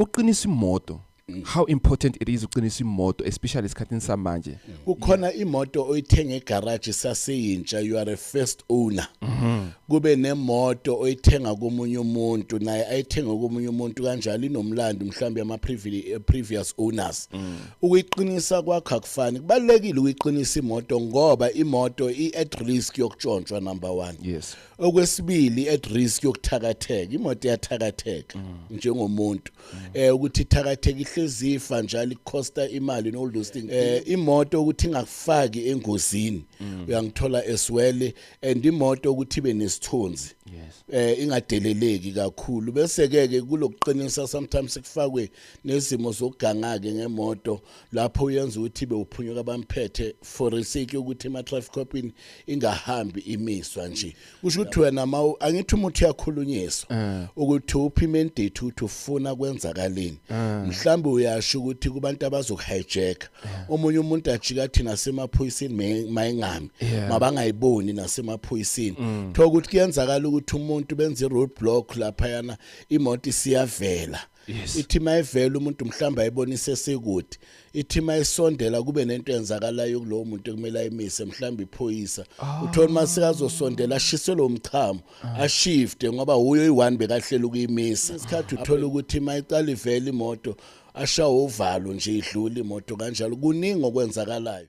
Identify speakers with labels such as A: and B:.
A: Uqinisa imoto, how important it is uqinisa imoto, especially esikhathini samanje.
B: Kukhona imoto oyithenga egarage saseyintsha, you are a first owner. Kube nemoto oyithenga komunye umuntu, naye ayithenga komunye umuntu kanjalo, inomlando mhlawumbe ama previous owners. Ukuyiqinisa kwakho akufani. Kubalekile ukuyiqinisa imoto ngoba imoto i at risk yokutshontshwa, number 1. Okwesibili, at risk yokuthakatheka. Imoto iyathakatheka njengomuntu, ukuthi ithakatheka, ihlezi ifa njalo, icosta imali and all those things. Imoto ukuthi ingakufaki engozini, uyangithola, as well, and imoto ukuthi ibe nesithunzi, ingadeleleki kakhulu. Bese ke ke kulokuqinisa sometimes kufakwe nezimo zokuganga ke ngemoto, lapho uyenza ukuthi ibe uphunyuka bamphethe for a sake yokuthi ema traffic copini ingahambi imiswa nje. Kusho ukuthi wena ma angithi umuntu uyakhulunyiswa ukuthi uphi mandate, ukuthi ufuna kwenzakaleni. Mhlambe uyasho ukuthi kubantu abazokuhijack, omunye umuntu ajika thina semaphoyiseni mayingami, mabangayiboni nasemaphoyiseni. Thola ukuthi kuyenzakala ukuthi umuntu benze road block lapha yana, imoto isiyavela. Ithi mayivela, umuntu mhlawumbe ayibonise sekude, ithi mayisondela kube nento eyenzakalayo kulowo muntu ekumele ayimise, mhlawumbe iphoyisa. Uthola masikazosondela ashise lo mchamo, ashifte, ngoba uyo i1 bekahlela ukuyimisa. Isikhathi uthola ukuthi mayiqala ivela imoto, ashawa uvalo nje, idlula imoto kanjalo. Kuningi okwenzakalayo.